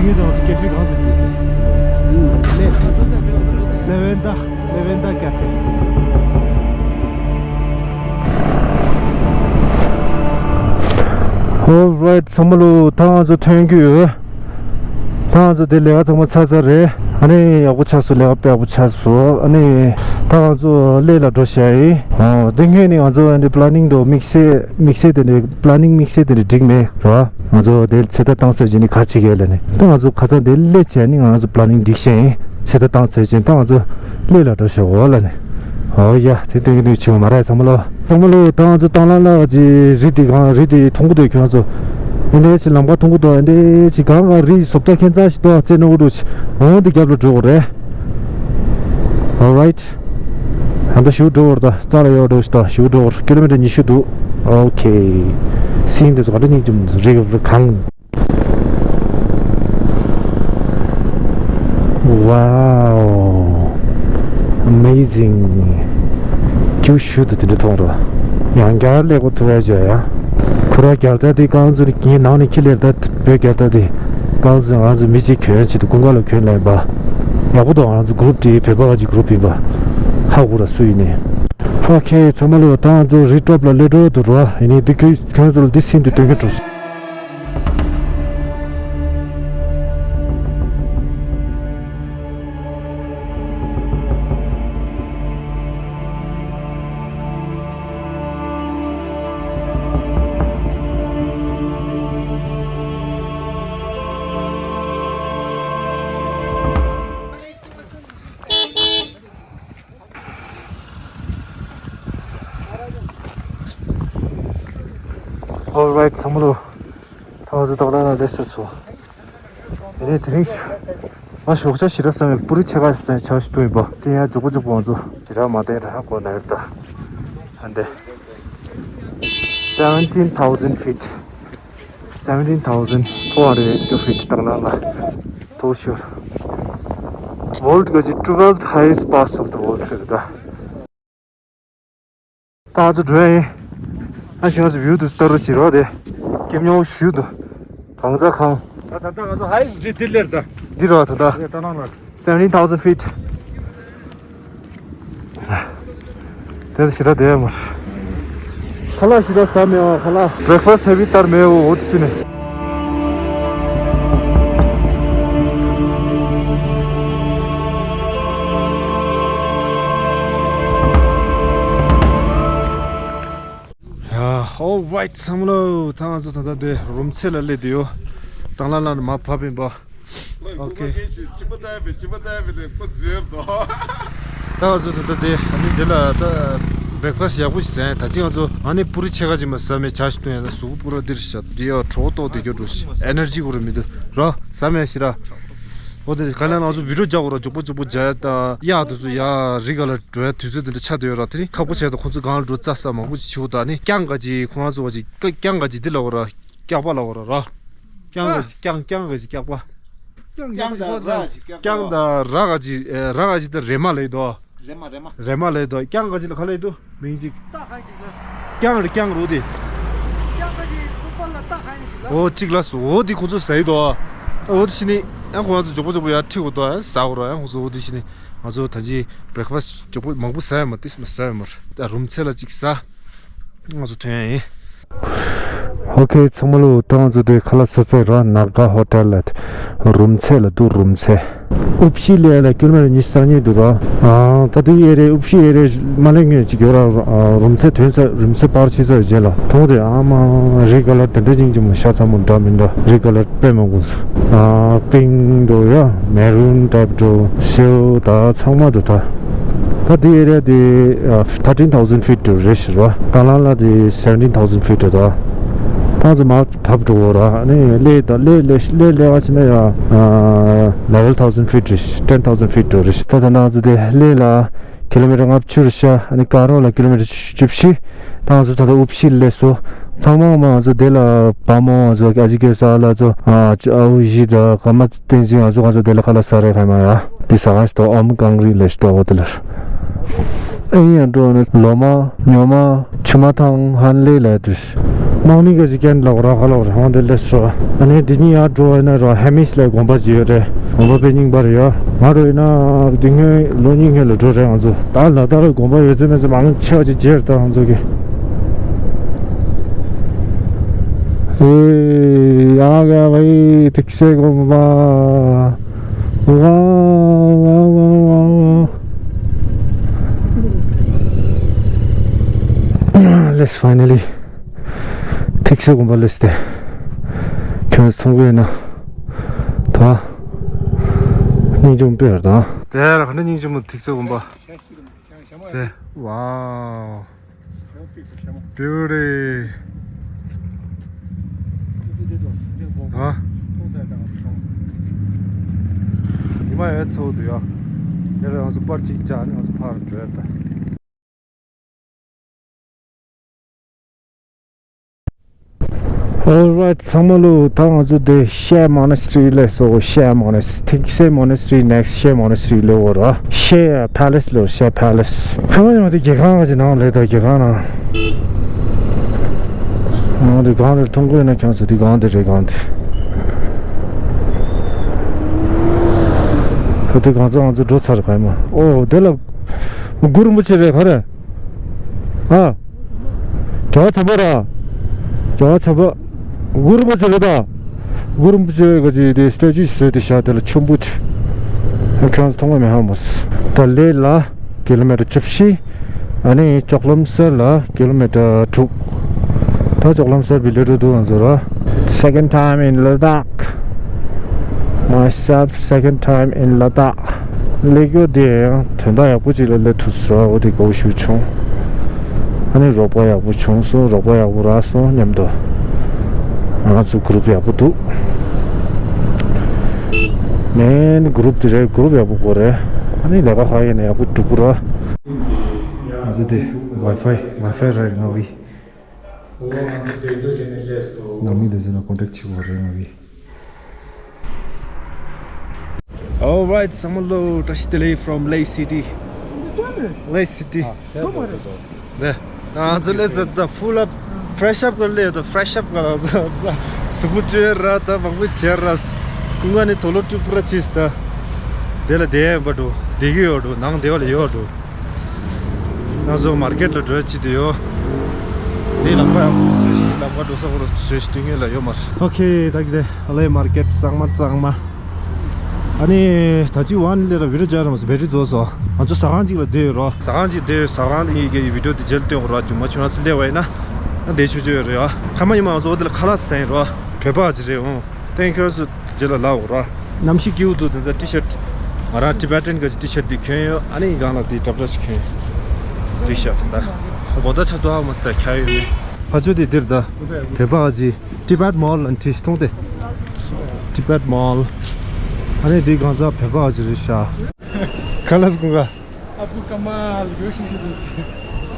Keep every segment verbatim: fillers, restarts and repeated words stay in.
ངས་ཀྱང་ཚོ་ཀེ་ཧྥེ་གང་དུ་འགྲོ། ལེ་ལེ་ཝན་ད་ལེ་ཝན་ད་ཀེ་ཧྥེ། Alright ཚང་མ་ལོ། ད་ང་ཚོ་ཐོན་རྒྱུ་ཡོད། ད་ང་ཚོ་དེ་ལས་ཀ་ཚང་མ་ཚར་ཚར་རེད། ཨ་ནི་ཡག་པོ་ཆགས་སོང་། ལས་ཀ་དཔེ་ཡག་པོ་ཆགས་སོང་། ཨ་ནི་ད་ང་ཚོ་གླེ་ལ་འགྲོ་བྱ་ཡིན། ཨོ་དེ་སྔོན་ནས་ང་ཚོ་འདི་པ་ལ་ནིང་དང་དམིགས་བསལ་དམིགས་བསལ་དེ་འདྲ་པ་ལ་ནིང་དམིགས་བསལ་དེ་འདྲ་འགྲིག་མེད་ར། ང་ཚོ་དེ་ཚོད་ལྟ་བཏང་ཚར་རྗེས་ནས་ག་བྱེད་གས་ལབ་ནས། ད་ང་ཚོ་ཁ་སང་དེ་གླེ་བྱས་ནས་ང་ཚོ་པ་ལ་ནིང་འགྲིག་བྱས་ཡིན། ཚོད་ལྟ་བཏང་ཚར་རྗེས་ད་ང་ཚོ་གླེ་ལ་འགྲོ་བྱ་འོ་ལབ་ནས། ཨོ་ཡ་དེ་སྟོན་གྱི་འདུག་བྱེད་མ་རེད་ཚང་མ་ལོ། ཚང་མ་ལོ། ད་ང་ཚོ་དང་བླངས་ལ་གི་རི་དེ་གང་རི་དེ་མཐོང་གི་འདུག་ཁྱོད་ཚོ། ཨེ་འདྲས་ཅིག་ལམ་ཁ་མཐོང་གི་འདུག་ཨེ་འདྲས་ཅིག་གང་ག་རི་བཟོ་ལྟ་ཁྱད་མཚར་ཞིག་འདུག་རྩེ་ནོར་འདུག་འོང་དེ་རྒྱབ་ལ་འགྲོ་དགོས་རེད། Alright ད་ལྟ་ཞུ་འགྲོ་བར་ད་རྩ་ལ་ཡོད་འགྲོ་ཞིག་ད་ཞུ་འགྲོ་བར་ཀི་ལོ་མི་ཊར་ཉི་ཤུ་འདུག་ཨོ་ཁེ། སིང་དེ་ཚོ་ག་འདྲ་སྙིང་རྗེ་མོ་རི་གང་། Wow, amazing. ཁྱེའུ་ཤུ་དུ་དེ་འདྲ་མཐོང་རོགས། ཡང་བསྐྱར་ཀླད་ཀོར་ཐུག་ཡ་བྱོས་ཡ། ཁོ་ར་རྒྱལ་དར་དེ་རྐང་འཛིན་ངའི་ནང་ནས་ཁྱི་ལེར་ད་བོད་རྒྱལ་དར་དེ་རྐང་འཛིན་ང་ཚོ་མི་གཅིག་གྱོན་ཆེད་དུ་ཀུན་དགའ་ལ་གྱོན་ལ་ཡིན་པ། ཡག་པོ་འདུག་ང་ཚོ་གུ་རུབ་དེ་བོད་པ་ག་ཅིག་གུ་རུབ་ཡིན་པ་ཧ་གོ་ར་སུ་ཡིན་ནས། ཧ་ཁེ་ཚང་མ་ལོ། ད་ང་ཚོ་རི་ཊོབ་ལ་སླེབས་འགྲོ་འདུག་ར། ཡིན་ནའི་འདི་ཁྱོད་ཁྱོད་ཚོ་ལ་འདི་སིན་དུ་སྟོན་གྱི་འགྲོ། Alright ཚང་མ་ལོ། ད་ང་ཚོ་ཏག་ཏག་ལ་སླེབས་ཚར་སོང་། ཡིན་ནའི་དེ་རིང་ང་ཞོགས་ཇ་ཞེ་དྲག་ཟ་མེད། པུ་རི་ཕྱེད་ཀ་ཟ་ཆ་ཞིག་བཏུང་ཡིན་པ། དེ་ཡང་མགྱོགས་པོ་མགྱོགས་པོ་ང་ཚོ་ཞེ་དྲག་མ་བསྟན་ར་ཧ་གོ་ན་ཡོད་ད། ཨ་འདི། Seventeen thousand feet. Seventeen thousand four hundred eighty-two feet ཏག་ན་ལ། མཐོ་ཤོས། World ག་ཅི་twelfth highest pass of the world རེད་ད། ད་ང་ཚོ་འགྲོ་ཡ་ཡིན། ཨ་ཞེ་ང་ཚོ་བིའུ་དུ་ལྟ་རུ་བྱེད་རོགས་དེ། སྐྱིད་ཉོ་ཞུ་དུ། གང་ཟག་ཁང་། ད་ད་ལྟ་ང་ཚོ་highest དེ་དེ་ལེར་ད། འདི་རོ་ད་ད། རེད་ད་ནང་ལ། Seventeen thousand feet. དེ་ཞེ་དྲག་བསྡད་ཡ་མ་རེད། ཁ་ལག་ཞེ་དྲག་ཟ་མེད་པ་ཁ་ལག Breakfast heavy ལྟར་མེད་འོ་དེ་ཕྱིན་ནས། ཡ། Alright ཚང་མ་ལོ། ད་ང་ཚོ་ད་ལྟ་དེ་རུམ་ཚད་ལ་སླེབས་བསྡད་ཡོད། དང་ལ་ལ་ནས་མར་བབས་ཡིན་པ། ཨོ་ཁེ། ད་ང་ཚོ་ད་ལྟ་དེ་ཨ་ནི་དེ་ལ་ད་breakfast ཡག་པོ་ཞིག་ཟ་ཡིན། ད་ཅི་ང་ཚོ་ཨ་ནི་པུ་རི་ཕྱེད་ཀ་ཅིག་མ་ཟ་མེད་ཇ་ཞིག་བཏུང་ཡ་ན་གཟུགས་པོ་པུ་ར་འདིར་ཤ་འདི་ཡ་གྲོད་ཁོག་ལྟོགས་བསྡད་རྒྱུ་འགྲོ་ཞིག་ཨེ་ནར་ཇི་ཁོ་ར་མི་འདུག་ར། ཟ་མེད་ཞིག་ར། འོ་དེ་ག་ལ་ང་ཚོ་བི་ཌིའོ་རྒྱག་དགོས་ར། མགྱོགས་པོ་མགྱོགས་པོ་རྒྱག་ཡ། ད་གཡག་དེ་ཚོ་ཡ་རི་ག་ལ་འགྲོ་ཡ་དུས་ཚོད་དེ་འདྲ་ཆགས་བསྡད་ཡོད་ར། དེ་རིང་ཁག་པོ་བྱས་ད་ཁོང་ཚོ་སྒང་ལ་འགྲོ་རྩྭ་ཟ་མང་པོ་ཅིག་བྱེད་དགོས། ད་ནི་རྐྱང་ག་ཅིག་ཁོང་ཚོ་བ་ཅིག་རྐྱང་ག་ཅིག་འདི་ལ་འོ་ར། སྐྱག་པ་ལ་འོ་ར་ར། རྐྱང་ག་ཅིག་རྐྱང་རྐྱང་ག་ཅིག་སྐྱག་པ། རྐྱང་རྐྱང་ག་ཅིག་རྐྱང་དང་ར་ག་ཅིག་ར་ག་ཅིག་ད་རེ་མ་ལེ་དོ། རེ་མ་རེ་མ། རེ་མ་ལེ་དོ། རྐྱང་ག་ཅིག་ལ་ག་ལེ་དོ། མིང་གཅིག་རྟ་ཁ་ཅིག་ལ། རྐྱང་རེད་རྐྱང་རུ་དེ། རྐྱང་ཁ་ཅིག་ལུག་པ་ལ་རྟ་ཁ་ཅིག་ལ། འོ་གཅིག་ལ་སོ་འོ་དེ་ཁོ་ཚོ་ཟ་ཡི་དོ། ད་འོ་དེ་ཕྱིན་ནི་ཡང་ཁོ་ང་ཚོ་མགྱོགས་པོ་མགྱོགས་པོ་ཡར་ཁྲིད་དགོས་དོ། ཡང་ཟ་དགོས་ར། ཡང་ཁོ་ཚོ་འོ་དེ་ཕྱིན་ནི་ང་ཚོ་ད་ཅི་breakfast མགྱོགས་པོ་མང་པོ་ཟ་ཡ་མ་ཏིས་མ་ཟ་ཡ་མ་རེད། ད་རུམ་ཚད་ལ་གཅིག་ཟ། ང་ཚོ་ཐོན་ཡ་ཡིན། ཨོ་ཁེ་ཚང་མ་ལོ། ད་ང་ཚོ་དེ་ཁ་ལག་ཟ་ཚར་ར། ནཱ་ག་ཧོ་ཊེལ་ལ་རུམ་ཚད་ལ་འདུག་རུམ་ཚད། ཨུབ་ཤི་ལས་ལ་ཀི་ལོ་མི་ཊར་ཉི་ཤུ་རྩ་གཉིས་འདུག་ར། ཨ་ད་དེ་ཨེ་རེ་ཨུབ་ཤི་ཨེ་རེ་མ་ལེགས་ངེས་ཅིག་ཡོད་ར། རུམ་ཚད་ཐོན་ཚར་རུམ་ཚད་པར་ཆེ་ཚར་རྗེས་ལ་མཐོང་དེ་ཨ་མ་རི་ག་ལ་དེ་འདྲ་ཅིག་ཅིག་མོ་ཤ་ཚ་མོ་འདྲ་མི་འདྲ་རི་ག་ལ་དཔེ་མང་པོ། ཨ་པིང་འགྲོ་ཡ་མེ་རུན་ཊེབ་འགྲོ་སེའུ་ད་ཚང་མ་འདུག་ད། ད་དེ་ཨེ་རི་ཡ་དེ་ཨ་thirteen thousand feet དུ་རེད་ཤག་ར། དང་བླངས་ལ་དེ་seventeen thousand feet དུ་ད། ད་ང་ཚོ་མར་བབས་འགྲོ་གོ་ར། ཨ་ནི་སླེབས་ད་སླེབས་སླེབས་སླེབས་སླེབས་པ་ཕྱིན་ན་ཡ་ཨ་eleven thousand feet རེད། ten thousand feet དུ་རེད་ཤག་ད་ད་ང་ཚོ་དེ་སླེབས་ལ་ཀི་ལོ་མི་ཊར་ལྔ་བཅུ་རེད་ཤག་ཨ་ནི་ཀ་རོ་ལ་ཀི་ལོ་མི་ཊར་བཅུ་བཞི། ད་ང་ཚོ་ད་ལྟ་ཨུབ་ཤི་སླེབས་སོང་། ཚང་མ་ང་ཚོ་དེ་ལ་བ་མོ་ང་ཚོ་ཨ་ཅི་ཀེ་ས་ལ་ཚོ་ཨ་ཅི་ཨའུ་ཞི་ད་ག་མ་བསྟན་ཅིང་ང་ཚོ་ང་ཚོ་དེ་ལ་ཁ་ལག་ཟ་རེ་ཁ་མ་ཡ། དེ་ཟ་ག་ཞིག་ཏོ་ཨོམ་ཀང་རི་ལ་ཞིག་ཏོ་འོ་དེ་ལ། ཨེ་ཡང་འགྲོ་ནི་ལོ་མ་ཉོ་མ་ཆུ་མ་ཐང་ཧན་ལེ་ལ་དུ། དམག་མི་ག་ཅིག་ཀན་ལ་ར་ཁ་ལ་ར་ཧོང་དེ་ལས་སོ། ཨ་ནི་དེ་གཉིས་ཡར་འགྲོ་བ་ཡིན་ན་ར་ཧེ་མིས་ལ་དགོན་པ་ཅིག་ཡོད་རེད། དགོན་པ་དཔེ་རྙིང་པ་རེད་ཡ། ང་རོ་ཡིན་ན་དེ་སྔོན་ལོ་གཉིས་སྔོན་ལ་འགྲོ་རེད་ང་ཚོ། ད་ལ་དྭགས་ལ་དགོན་པ་ཡོད་ཚད་མེད་ཚད་མང་ཆེ་བ་ཅིག་མཇལ་ད་ང་ཚོ་གི། ཨེ་ཡ་ག་བའི་ཐིག་སེ་དགོན་པ། ཝའོ་ཝའོ་ཝའོ་ཝའོ། Let's finally. ཐིག་སེ་དགོན་པ་སླེབས་ཏེ། ཁྱོད་ཚོ་མཐོང་གི་ཡོད་ན། ད། སྙིང་རྗེ་མོ་དཔེ་ཡོད་ད། དེ་ར་ཁ་ན་སྙིང་རྗེ་མོ་ཐིག་སེ་དགོན་པ། དེ། ཝའོ། Beauty. ཨ། ཉི་མ་ཡོད་ཚོད་འདུག་ཡ། དེ་ར་ང་ཚོ་པར་གཅིག་བཅག་ནས་ང་ཚོ་ཕར་འགྲོ་ཡ་ད། Alright, ཚང་མ་ལོ། ད་ང་ཚོ་དེ་ཤེ་མོ་ནེ་སི་ཊི་རི་ལ་སོ། ཤེ་མོ་ནེ་སི་ཊི་རི། ཐིག་སེ་མོ་ནེ་སི་ཊི་རི་ནེག་སི་ཊི་ཤེ་མོ་ནེ་སི་ཊི་རི་ལ་འོ་ར། ཤེ་ཕེ་ལེ་སི་ལོ། ཤེ་ཕེ་ལེ་སི། ཁ་བ་ཡང་དེ་རྒྱལ་ཁང་ག་ཅིག་ནང་ལ་ད་རྒྱལ་ཁང་ནང་། ང་དེ་སྒང་དེ་མཐོང་གི་ཡོད་ན་ཁྱོད་ཚོ་དེ་སྒང་དེ་རེད་སྒང་དེ། ད་དེ་སྒང་ཚོ་ང་ཚོ་འགྲོ་ཚར་ག་ཡིན་མ། ཨོ་དེ་ལ། གུ་རུ་རིན་པོ་ཆེ་རེད་ག་རེ། ཨ། རྒྱལ་བ་བྱམས་པ་ར། རྒྱལ་བ་བྱམས་པ། གུ་རུ་རིན་པོ་ཆེ་རེད་ད། གུ་རུ་རིན་པོ་ཆེ་ག་ཅིག་དེ་སི་ཊེ་ཅུ་བཟོས་ཏེ་བཞག་དེ་ལ་ཆེན་པོ་ཅིག་ཁྱོད་ཚོ་མཐོང་ག་མེད་ཧ་མོ། ད་ལེ་ལ་ཀི་ལོ་མི་ཊར་བཅུ་བཞི། ཨ་ནི་ཅོག་ལམ་སར་ལ་ཀི་ལོ་མི་ཊར་དྲུག་ད་ཅོག་ལམ་སར་བི་ལེ་འགྲོ་འདུག་ང་ཚོ་ར། Second time in Ladakh. Myself, second time in Ladakh. སླེབས་རྒྱུ་དེ་ཡང་དོན་དག་ཡག་པོ་ཅིག་ལ་སླེབས་ཐུབ་སོང་། འོ་དེ་དགའ་པོ་ཞེ་པོ་བྱུང་། ཨ་ནི་རོགས་པ་ཡག་པོ་བྱུང་སོང་། རོགས་པ་ཡག་པོ་རག་སོང་མཉམ་དུ། ང་ཚོ་གུ་རུབ་ཡག་པོ་འདུག་མེན་གུ་རུབ་དེ་རེད། གུ་རུབ་ཡག་པོ་དགོས་རེད། ཨ་ནི་ལས་ཀ་ཧ་ཡིན་ན་ཡག་པོ་འགྲུབ་པོ་ར། ང་ཚོ་དེ་ཝའི་ཕའི་ཝའི་ཕའི་རེད་ང་བི། ནང་མི་དེ་ཚོ་ལ་ཀོན་ཊེག་བྱེད་དགོས་རེད་ང་བི། Alright, ཚང་མ་ལོ། བཀྲ་ཤིས་བདེ་ལེགས་from Lake City. Lake City. དེ། ང་ཚོ་སླེབས་ཚར་ད། Full up, fresh up ག་སླེབས་ད། Fresh up ག་ལ་གཟུགས་པོ་བཀྲུས་ར་ད་མང་པོ་བྱས་ར། ཀུན་དགའ་ནི་དོ་ལོ་བཀྲུས་པོ་ར་ཆིས་ད། དེ་ལ་བསྡད་ཡོད་པ་འགྲོ། བསྡད་ཀྱི་ཡོད་འགྲོ། ནང་བསྡད་པ་ལ་ཡོད་འགྲོ། ང་ཚོ་མར་ཀེཊ་ལ་འགྲོ་ཡ་ཅིག་དེ་ཡོད། དེ་ལག་པ་ཡག་པོ་བཟོས་ཤིག་ལག་པ་འགྲོ་ས་ཁོ་ར་བཟོས་ཤིག་དུས་ངེས་ལ་ཡོད་མ་རེད། ཨོ་ཁེ། ད་གི་དེ་ཨ་ལེ་མར་ཀེཊ་གཙང་མ་གཙང་མ། ཨ་ནི་ད་ཅི་ཝན་ལེ་ར་བི་ཌི་ཡོ་སྦྱར་ར་མ་སོང་། བེ་ཊི་རི་རྫོགས་སོང་། ང་ཚོ་ཟ་ཁང་ཅིག་ལ་བསྡད་ཡོད་རོ། ཟ་ཁང་ཅིག་བསྡད་ཡོད། ཟ་ཁང་དེ་ངེད་ཀྱི་བི་ཌི་ཡོ་དེ་རྗེས་ལ་སྟོན་དགོས་ར། རྒྱུ་མ་བྱུང་ན་སླེབས་པ་ཡིན་ན་ཨ་བསྡད་ཆོག་ཆོག་ཡོད་རེད་ཡ། ཁ་མ་ཉི་མ་ང་ཚོ་འོ་དེ་ལ་ཁ་ལག་ཟ་ཡིན་རོ། བོད་པ་ཅིག་རེད་འོང་། ཏེང་ཁྱོད་རང་ཚོ་རྗེས་ལ་ལབ་ར། གནམ་གཤིས་སྐྱིད་པོ་འདུག་དེ་ཚོ་ཊི་ཤར་ཊི། ང་རང་ཊི་བེ་ཊན་ག་ཅིག་ཊི་ཤར་ཊི་འདི་གྱོན་ཡོད། ཨ་ནི་སྒང་ལ་དེ་འདྲ་འདྲ་ཞིག་གྱོན་ཡོད། ཊི་ཤར་ཊི་དེ་འདྲ། གོ་ད་ཆ་ཏོ་ཧ་མ་སྟ་ཁྱ་ཡོད་ནི། ཕ་ཆོས་དེ་འདིར་ད། བོད་པ་ག་ཅིག་ཊི་བེཊ་མོལ་ལ་ཊི་ཤར་ཊི་མཐོང་སྟེ། ཊི་བེཊ་མོལ། ཨ་ནི་དེ་གང་ཟག་བོད་པ་ག་ཅིག་རེད་ཤག་ཁ་ལག་སྐུ་ག་ཨ་བུ་ཀ་མ་ལ་གོ་ཤི་ཤི་དུ་སི།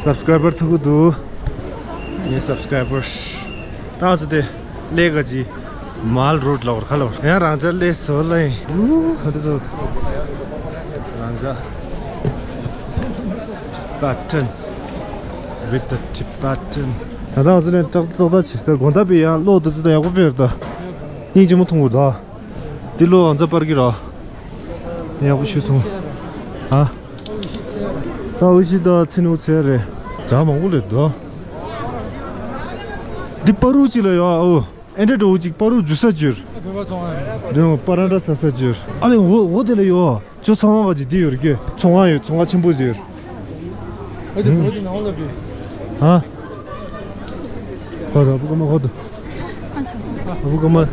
སབ་སི་ཀ་རའི་བར་ཐུག་གི་འདུག་ངའི་སབ་སི་ཀ་རའི་བར། ད་ང་ཚོ་དེ་སླེབས་ག་ཅིག་མལ་རོ་ཌི་ལ་བར་ཁ་ལ་བར། ཡང་རང་ཅག་སླེབས་སོ་ལ་ཡིན། ཨུ་ཧ་དི་ཚོ། རང་ཅག་Tibetan with the Tibetan. ད་ལྟ་ང་ཚོ་ནས་ཏག་ཏག་ཏག་བྱེད་ས་དགོང་དག་པའི་ཡང་གློག་དེ་ཚོ་ད་ཡག་པོ་སྤེལ་རེད་ད། སྙིང་རྗེ་མོ་མཐོང་གི་འདུག་འདི་ལོ་ང་ཚོ་པར་གི་ར། ཡག་པོ་ཞིག་མཐོང་། ཨ། ད་འུ་ཤི་ད་ཚི་ནུ་ཚེ་རེད། ཇ་མང་པོ་ལས་འདུག་འདི་པ་རུ་ཅི་ལ་ཡོད་ཨོ། ཨེ་འདྲ་འགྲོ་འུ་ཅིག་པ་རུ་འཇུ་ས་འཇུར། འདི་པ་ར་འདྲ་ས་ས་འཇུར། ཨ་ལེ་འོ་འོ་དེ་ལ་ཡོད། ཅོ་ཚོང་ཁང་ག་ཅིག་འདི་ཡོད་རྒྱུ། ཚོང་ཁང་ཡོད། ཚོང་ཁང་ཆེན་པོ་ཡོད། ཨ་ཅེ་བོད་ཀྱི་ནང་ལ་འདི། ཧ། ཧོ་ར་བུ་ག་མ་ཧོ་དུ། ཨ་བུ་ག་མ། ཨ་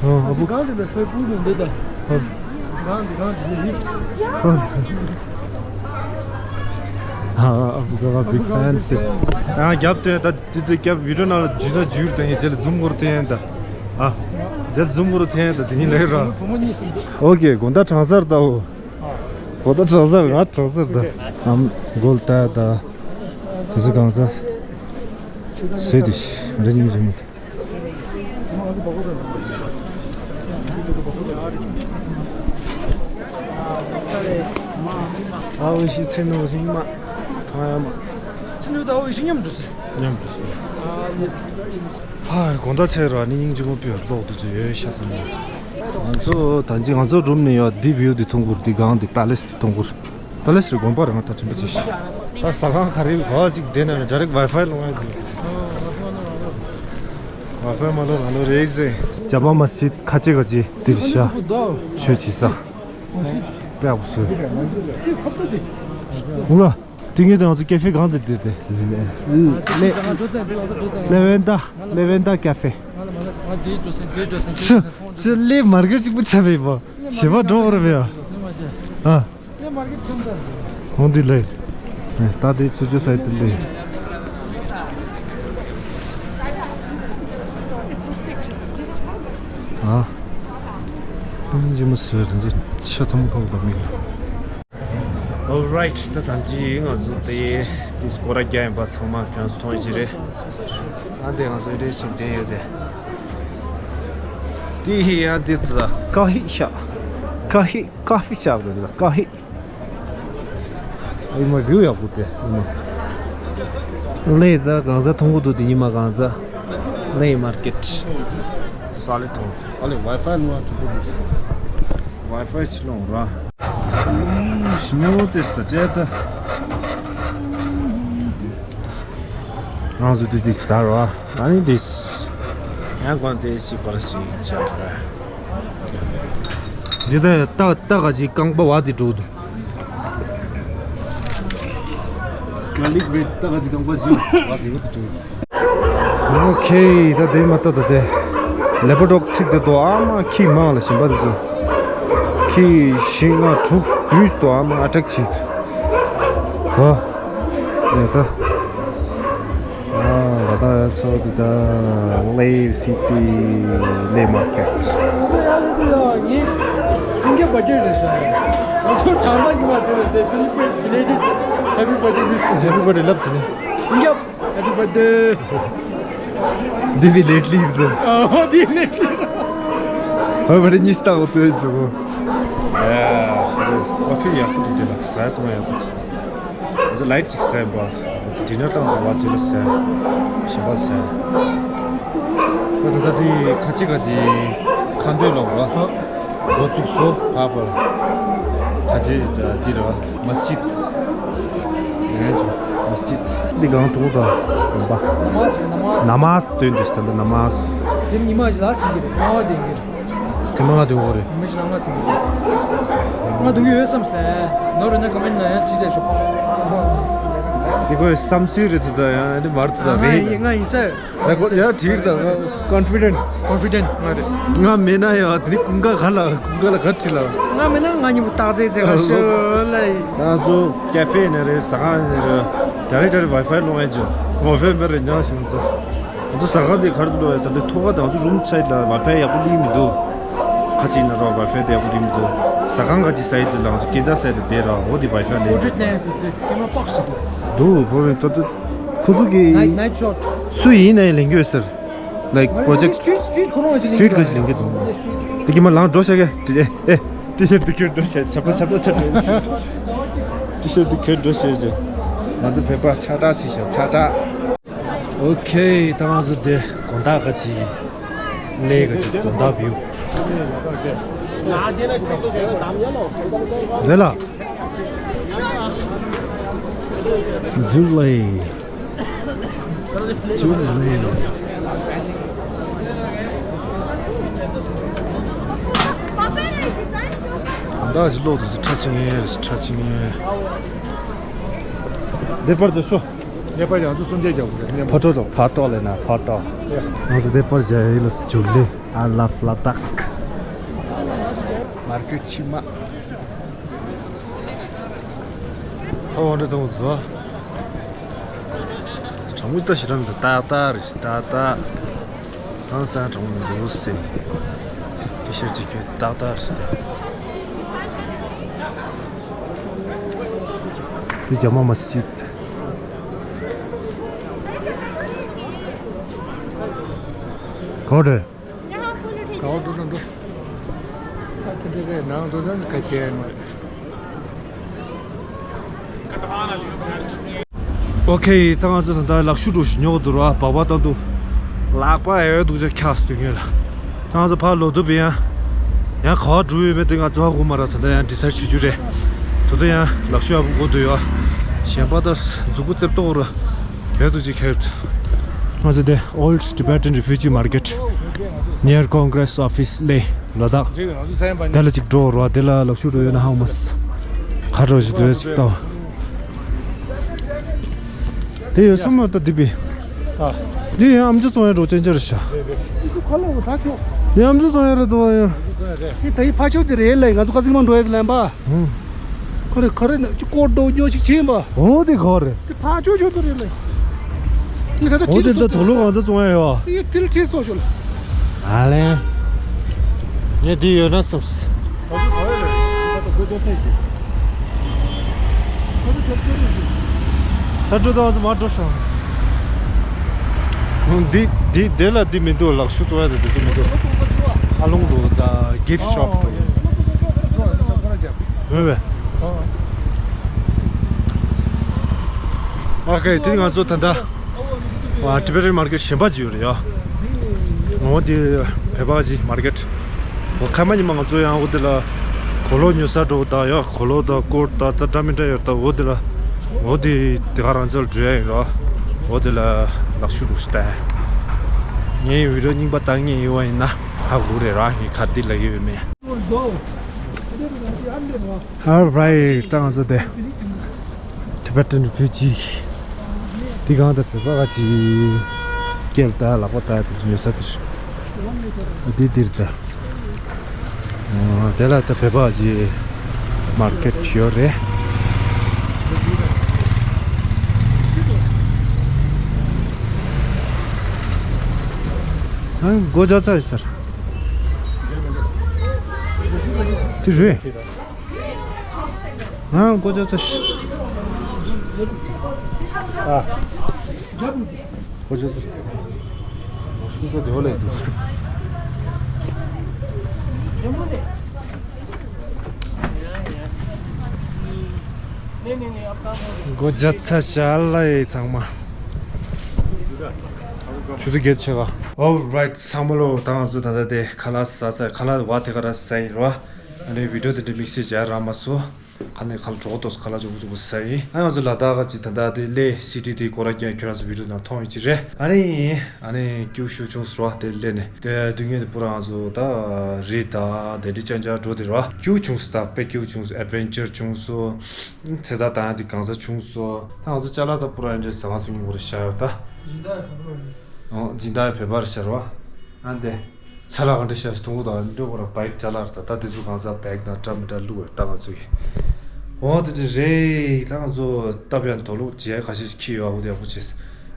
ཨ་བུ། གང་དེ་ལ་སོའི་སྤུ་ནུ་འདི་ད། ཧོ། གང་དེ་གང་དེ་ནི་ཧིབ། ཧོ། ཨ་ཨ་བུ་ག་མ་བིག་ཕེན་སི། ཨ་རྒྱབ་དེ་ད། དེ་དེ་སྐྱབས་བི་ཌིའོ་ནང་ལ་འཇུས་ན་འཇུས་རུ་དེ་ཡིན། རྗེས་ལ་ཛུམ་སྐོར་དེ་ཡིན་ད། ཨ། རྗེས་ལ་ཛུམ་སྐོར་དེ་ཡིན་ད། དེ་ཉིན་ལས་ར། ཨོ་ཀེ། དགོང་དག་གྲང་སར་ལྟ་འོ། དགོང་དག་གྲང་སར། ང་གྲང་སར་ད། ཨམ་གོལ་ད་ད། དེ་ཚོ་གང་ཚ། སུས་དེ་ཤི་རེ་ཉིན་ཞིག་མི་ཐུབ། ཨ་འུ་ཤི་ཚེ་ནོ་ཞིང་མ། ཐང་ཡ་མ། ཚེ་ནོ་ད་འུ་ཤི་མཉམ་འགྲོ་ཟེར། མཉམ་དུ་སོང་ ཧ། དགོང་དག་ཚེ་ར་ནི་སྙིང་རྗེ་མོ་པིར་ལོག་ཏུ་ཚུ་ཡོད་ཤ་ཚང་མ། ང་ཚོ་ད་ཅི་ང་ཚོ་རུམ་ནས་ཡོད་འདི་བིའུ་འདི་མཐོང་གུར་འདི་སྒང་འདི་པ་ལེ་སི་འདི་མཐོང་གུར། པ་ལེ་སི་རི་དགོན་པ་རེད། ང་ད་དྲན་པ་ཅི་ཤི། ད་ཟ་ཁང་ག་རེ་གོ་ཅིག་དེ་ན་ཌའི་རེག་ཝའི་ཕའི་ལོང་ཡ་ཅིག་ཝའི་ཕའི་མ་ལོ་ང་ལོ་རེད་ཟེ། ཇ་མ་མ་སི་ཁ་ཅིག་ག་ཅི་འདིར་ཤ་ཆོས་ཅི་ས། པེ་ཨ་བུ་སུ། ཧུ་ལ། ཏིང་ངེ་དང་ང་ཚོ་ཀེ་ཧྥེ་གང་དུ་བསྡད་དེ། ལེ་ལེ་ལེ་ཝན་ཏ་ལེ་ཝན་ཏ་ཀེ་ཧྥེ། ཚེ་ཚེ་ལེ་མར་ཀེ་ཊི་གཅིག་པུ་ཆ་བས་པ། ཞེ་པ་འགྲོ་བར་བས་ཨ། ཧོང་དི་ལེ། ད་དེ་ཚུ་ཆུ་སའི་དི་ལེ། ཨ། ཏིང་ཇི་མ་སུ་རེད་ཆ་ཚང་ཕོག་པ་མི། Alright, ད་ཐང་ཅི་ང་ཚོ་དེ་དེ་སྐོར་ར་རྒྱག་ཡིན་པ་ཚང་མ་ཁྱོད་ཚོ་མཐོང་ཡི་རེད། ཨ་དེ་ང་ཚོ་རེ་ཞིག་དེ་ཡོད་དེ། དེ་ཧི་ཡ་དེ་ཙ་ཀ་ཧི་ཤ། ཀ་ཧི་ཀ་ཧྥི་ཤ་དེ་ཙ་ཀ་ཧི། ཨ་ཡི་མ་བིའུ་ཡག་པོ་དེ་ཨི་མ། ལེ་ད་གང་ཟ་མཐོང་གི་འདུག་དེ་ཉི་མ་གང་ཟ། ལེ་མར་ཀེ་ཊི། ས་ལེ་མཐོང་དེ། ཨ་ལེ་ཝའི་ཕའི་ནུ་བ་གྲུ་པོ་རེད། ཝའི་ཕའི་ཕྱི་ལོང་ར། ཤི་ཉོ་ཏེ་སྟ་ཅེ་ཏ། ང་ཚོ་དུས་ཚིགས་ཟ་ར། ཨ་ནི་དེ། ཡང་གོན་དེ་ཤི་གོ་ར་ཤི་ཆ་ར། འདི་ད་ཏ་ཏ་ག་ཅིག་རྐང་པ་བ་དེ་འགྲོ་འདུག་ག་ལིག་རེད། ཏ་ག་ཅིག་རྐང་པ་བཞི་བ་དེ་བ་དེ་འགྲོ། ཨོ་ཁེ། ད་དེ་མ་ཏོ་ད་དེ་ལེ་པོ་ཏོག་ཅིག་དེ་དོ་ཨ་མ་ཁྱི་མང་ལ་ཞིམ་པ་དེ་ཚོ་ཁྱི་ཤིང་ང་དྲུག་བདུན་དོ་ཨ་མ་ཨ་ཏྲེག་ཅིག་དོ། ཡ་ད། ཨ་ད་ད་ཚོ་འདི་ད་ལེ་སི་ཊི་ལེ་མར་ཀེ་ཊི། ངའི་ཀུན་དགའ་བར་ཐི་ཌེ་རེད་ཤག་ང་ཚོ་བྱང་ཐང་གི་མ་དེ་རེད་དེ་སེ་ལི་བྷི་རེ་ཊི་བི་ལེ་ཊེཌ་ཧེ་པི་བར་ཐི་ཌེ་ཝི་ཤི། ཧེ་པི་བར་ཐི་ཌེ་ལབ་དེ་ནི། ཀུན་དགའ་ཧེ་པི་བར་ཐི་ཌེ། འདི་བི་ལེ་ཊི་ལི་རེད། ཨ་འདི་ལེ་ཊི་ལི། ཧེ་པི་བར་ཐི་ཌེ་ཉིས་ལྟ་བུ་ཏོ་ཡོད་ཅོ་གོ། ཨ་ཀོ་ཕི་ཡག་པོ་འདུག་དེ་ལ་ཟ་ཡ་བཏུང་ཡག་པོ་འདུག་ང་ཚོ་ལའིཊ་ཅིག་ཟས་པ། ཌི་ནར་བཏང་ཚོ་བ་ཅི་ལ་ཟས། ཞིམ་པ་ཟས། ད་ད་ད་དེ་ཁ་ཆེ་ཁ་ཆེ་ཁ་འདོན་ལ་བ། འགོ་བཙུགས་སོ་ཕ་པར། ཁ་ཆེ་འདི་ར་མ་སི་ཇིད། ཡང་ཅིག་མ་སི་ཇིད། འདི་གང་དུ་དང་ཡིན་པ། ནམ་མ་སི་ནམ་མ་སི། ནམ་མ་སི་སྟོན་དུ་ཞིག་ད་ནམ་མ་སི། དེ་ཉི་མ་ཞིག་ལ་ཞིག་གི་རེད། ང་བ་དེ་གི་རེད། དེ་མ་ང་དེ་འོ་རེད། མི་ཞིག་ལ་ང་དེ་གི་རེད། ང་དེ་གི་ཡོད་བསམ་སྟེ། ནོར་རེ་ན་ཀ་མེན་ན་ཡང་ཅི་ལས་ཤོག་འདི་ཁོའི་བསམ་ཚུལ་རེད་དུ་ད་ཡང་འདི་མར་དུ་ད་རེད། ང་ཡིན་ས། ཡ་ཁོ་ཡ་བྲིས་དང་ཀོན་ཕི་ཌེན་ཊི། ཀོན་ཕི་ཌེན་ཊི་ང་རེད། ང་མེད་ན་ཡ་དེ་ནི་ཀུན་དགའ་ག་ལ་ཀུན་དགའ་ལ་ག་བྲིས་ལ། ང་མེད་ན་ང་གཉིས་པོ་སྟག་རྩེ་རྩེ་ག་ཤོད་ལ་ཡིན། ང་ཚོ་ཀེ་ཧྥེ་ནས་རེད། ཟ་ཁང་ནས་རེད། ད་རེས་ད་རེས་ཝའི་ཕའི་སློང་ཡས་ཅིག་ཝའི་ཕའི་མེད་རེད་ཉག་ཞིང་ཚོ། ང་ཚོ་ཟ་ཁང་དེ་ག་རེ་འདུག་ལོ་ཡ། ད་འདི་ཐོག་ཁ་དང་ཚོ་རུམ་ཚད་ལ་ཝའི་ཕའི་ཡག་པོ་སླེབས་མི་འདུག་ཁ་ཅིག་ན་རོ་ཝའི་ཕའི་དེ་ཡག་པོ་སླེབས་མི་འདུག་ཟ་ཁང་ག་ཅིག་ས་ཡི་དེ་ལ་ང་ཚོ་སྐྱེ་འཚར་ས་ཡི་དེ་དེ་ར་འོ་དེ་ཝའི་ཕའི་སླེབས་འདུག་འདུག་བོ་རེད་ད་ད། ཁོ་ཚོ་གི་Night, night shot. སུ་ཡིན་ནའི་ལེན་རྒྱུ་ཡོད་ཟེར། Like project street, street ཁོ་རང་ཅིག་street ག་ཅིག་ལེན་རྒྱུ་འདུག་དེ་གི་མ་ལང་འགྲོ་ཤག་གི་ཨེ་ཨེ་ཊི་ཤར་ཊི་དེ་ཁྱེར་འགྲོ་ཤག་ཆབ་ཏ་ཆབ་ཏ་ཆབ་ཏ་ཊི་ཤར་ཊི་དེ་ཁྱེར་འགྲོ་ཤག་ང་ཚོ་བོད་པ་ཆགས་སྒྲ་ཆེ་ཤག་ཆགས་སྒྲ། ཨོ་ཁེ། ད་ང་ཚོ་དེ་དགོང་དག་ག་ཅིག་ལས་ག་ཅིག་དགོང་དག་བིའུ། རེད་ལ། ཇུ་ལེ། ཇུ་ལེ། ད་ཅི་ལོག་ཏུ་ཁྲ་ཆིང་ངེ་རེད། ཁྲ་ཆིང་ངེ། འདི་པར་ཅིག་ཤོག་འདི་པར་ཡང་ཚུ་སུམ་བརྒྱ་རྒྱག་དགོས་རེད། ཕོ་ཊོ་རོ་ཕོ་ཊོ་ལས་ན་ཕོ་ཊོ། ང་ཚོ་འདི་པར་ཅིག་ཡིན་ལ་ཇུ་ལེ། I love Ladakh. མར་ཁུ་ཆི་མ། ཚ་བ་འདྲ་ཚ་བ་ཚ། གྲང་མོ་ཞིག་ད་ཞི་རམ་དུ་ཏག་ཏག་རེད་ཞིག་ཏག་ཏག །ཧང་སང་གྲང་མོ་མི་འདུག་ཟེར། ཏི་ཤར་ཅིག་གྱོན་ཏག་ཏག་རེད་ཞིག་ད། འདི་ཇ་མ་མ་སི་ཇིད། གང་རེད། ག་བ་འགྲོ་ན་འགྲོ། ཨ་ཙི་འདི་གའི་ནང་འགྲོ་ན་ག་བྱེད་ཡ་མ་རེད། ཨོ་ཁེ། ད་ང་ཚོ་ད་ལྟ་ལག་ཤུ་འགྲོ་ཞིག་ཉོ་གི་འདུག་ར། སྦག་སྦག་བཏང་འདུག། ལག་པ་ཨེ་འདུག་ཅག་འཁྱག་སྟོན་ངེས་ལ། ད་ང་ཚོ་ཕར་ལོག་འདུག་པས། ཡང་ཡང་ག་བ་འགྲོ་ཡོད་མེད་དེ་ང་ཚོ་ཧ་གོ་མ་ར། ད་ལྟ་ཡང་ཌི་སའིཌ་བྱེད་རྒྱུ་རེད། ད་ལྟ་ཡང་ལག་ཤུ་ཡག་པོ་དགོས་འདུག་ཡ། གཞན་པ་ད་མཛུ་གུ་རྩེབ་ཏོག་ར་ཡོད་འདུག་ཅིག་ཁེར། ང་ཚོ་དེ་Old Tibetan Refugee Market near Congress Office ལ་ལ་དྭགས་དེ་ལ་ཅིག་འགྲོ་ར། དེ་ལ་ལག་ཤུ་འགྲོ་ཡོད་ན་ཧ་གོ་མ་སོང་། ག་འགྲོ་ཞིག་འདུག་ཅིག་ལྟ་བ། དེ་ཡོད་སོང་མ་ད་འདི་པས། ཨ། འདི་ཡང་ཨམ་ཅོག་བཙོང་ཡ་འགྲོ་ཅན་ཅར་ཤ། རེད་རེད། འདི་ཁ་ལོ་ད་ཆོག། འདི་ཨམ་ཅོག་བཙོང་ཡ་རེད་དོ་ཡ། འདི་ད་ཡི་ཕ་ཆོག་དེ་རེད་ལ། ང་ཚོ་ཁ་ཚིག་མ་འགྲོ་ཡ་དེ་ལན་པ། ཧུང་། ཁོ་རེ་ཁོ་རེ་ན་ཅི་ཀོ་ཏོ་ཉོ་ཞིག་བྱིན་པ། འོ་དེ་ག་རེད། དེ་ཕ་ཆོག་ཆོག་དེ་རེད་ལ། ངས་ད་ད་འོ་དེ་ད་དོ་ལོ་ང་ཚོ་བཙོང་ཡ་ཡོད། དེ་དེ་ལ་ཁྲིད་སོ་ཤོ་ལ། ཨ་ལེ། ངས་འདི་ཡོད་ན་བསམས། ཐ་འགྲོ་དང་མ་འགྲོ་ཤོག། འདི་འདི་དེ་ལ་འདི་མི་འདུག། ལག་ཤུ་བཙོང་ཡ་དེ་དེ་ཚོ་མི་འདུག། ཨ་ལོང་དུ་ད་gift shop། ཨོ་ཁེ། དེ་ང་ཚོ་ད་ལྟ་Tibetan market གཞན་པ་ཅིག་ཡོད་རེད་ཡ། འོ་དེ་བོད་པ་ཅིག་market། འོ་ཁ་མ་ཉི་མ་ང་ཚོ་ཡང་འོ་དེ་ལ་གོས་ལོག་ཉོ་ས་འགྲོ་ད་ཡ། གོས་ལོག་ད་ཀོཊ་ད་ད་འདྲ་མི་འདྲ་ཡོད་ད། འོ་དེ་ལ་འོ་དེ་དེ་ག་རང་ཚོ་ལ་འགྲོ་ཡ་ཡིན་རོ། འོ་དེ་ལ་ལག་ཤུ་རུ་ཤི་ད། ངའི་video རྙིང་པ་ལྟ་མཁན་ཡོད་པ་ཡིན་ན་ཧ་གོ་རེད་ར། ངས་ག་དེ་ལ་ཡོད་མེད། Alright, ད་ང་ཚོ་དེ་Tibetan Refugee། དེ་གང་ད་བོད་པ་ག་ཅིག་སྐེ་ལ་ད་ལག་པ་ད་དེ་ཚོ་ཉོ་ས་དེ་རེད། དེ་འདིར་ད། ཨ། དེ་ལ་ད་བོད་པ་གི་market ཡོད་རེད། ཨ། སྒོ་རྒྱག་ཚར་ཡོད་ས་རེད། དེ་རེད། ཨ། སྒོ་རྒྱག་ཚར་ཤག། ཨ། སྒོ་རྒྱག་ཚར། ཤིང་ཏོག་དེ་བ་ལས་འདུག། སྒོ་རྒྱག་ཚར་ཤག་ལ། ཨེ། ཚང་མ་ཆུ་ཚོད་བརྒྱད་ཆགས་ག། Alright ཚང་མ་ལོ། ད་ང་ཚོ་ད་ལྟ་དེ་ཁ་ལག་ཟ་ཚར། ཁ་ལག་བ་དེ་ག་ར་ཟ་ཡིན་རོ། ཨ་ནི་video དེ་འདྲ་དམིགས་བསལ་བྱས་རག་མ་སོང་། ཁ་ནས་ཁ་ལག་གྲོགས་ཏོག་ཁ་ལག་ཅོག་པོ་ཅོག་པོ་ཟ་ཡིན། ཨ། ང་ཚོ་ལ་དྭགས་ཀྱི་ད་ལྟ་དེ་གླེ་city དེ་སྐོར་ར་ཀྱང་ཁྱོད་རང་ཚོ་video ནང་མཐོང་ཡོད་ཀྱི་རེད། ཨ་ནི་ཨ་ནི་སྐྱིད་ཤོས་བྱུང་སོང་བ་དེ་སླེབས་ནས། དེ་དུས་ངས་དེ་པུ་ར་ང་ཚོ་ད་རི་དང་དེ་འདྲ་ཅང་ཅང་འགྲོ་དེ་ར་སྐྱིད་བྱུང་སོང་། ད་དཔེ་སྐྱིད་བྱུང་སོང་། adventure བྱུང་སོང་། ཚེ་ད་ད་དེ་གང་ས་བྱུང་སོང་། ད་ང་ཚོ་ཅ་ལག་ད་པུ་ར་འདྲ་ཟ་ཁང་ཟིང་པོ་ར་ཤ་ཡོད་ད། སྦྱིན་བདག་བོད་པ་རེད། ཨོ། སྦྱིན་བདག་བོད་པ་རེད་ཤ་ར་བ། ཨ་འདི། ཆ་ལག་ག་འདྲ་ཤ་སྟོང་གོ་དང་འདྲ་བོ་ར་བའིག་ཅ་ལག་ར་ད། ད་དེ་ཚོ་གང་ཟག་བའིག་དང་འདྲ་མི་འདྲ་བླུགས་ཡོད་ད་ང་ཚོ་གི། འོ་དེ་འདྲ་རེད། ད་ང་ཚོ་སྟབས་ཡག་དོ་ལུགས་བྱས་ཁ་ཤས་ཤིག་ཁྱེར་ཡོད། ཨ་འོ་དེ་ཡག་པོ་བྱས།